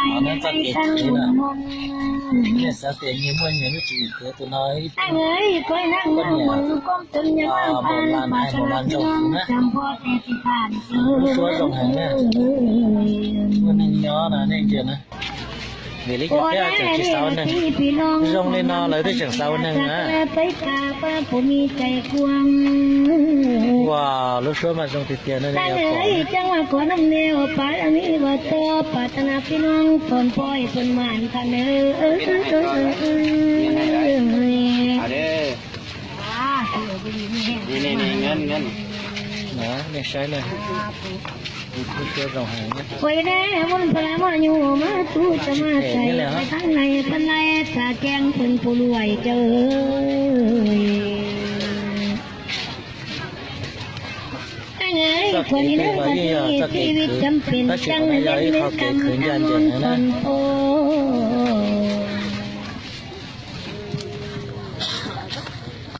Txoj kev khwv na, nej xav tias nyias muaj nyias lub tswv yim khwv tus no ib tug poj niam, Maum Lan, Maum Lan Ntsaum na. Lub suab zoo heev na. Muaj neeg nyob no nej ntsia na. Vim li cas thiaj tseem tsis xav ua neeg? Zoo li no lawv twb tseem xav ua neeg na. Ua, lub suab mas zoo tiag tiag no. Nej saib na, lub suab zoo heev. Txoj kev khwv mas yeej yog txoj kev khwv, tab sis qhov no yog ib qho kev khwv ncaj ncees na.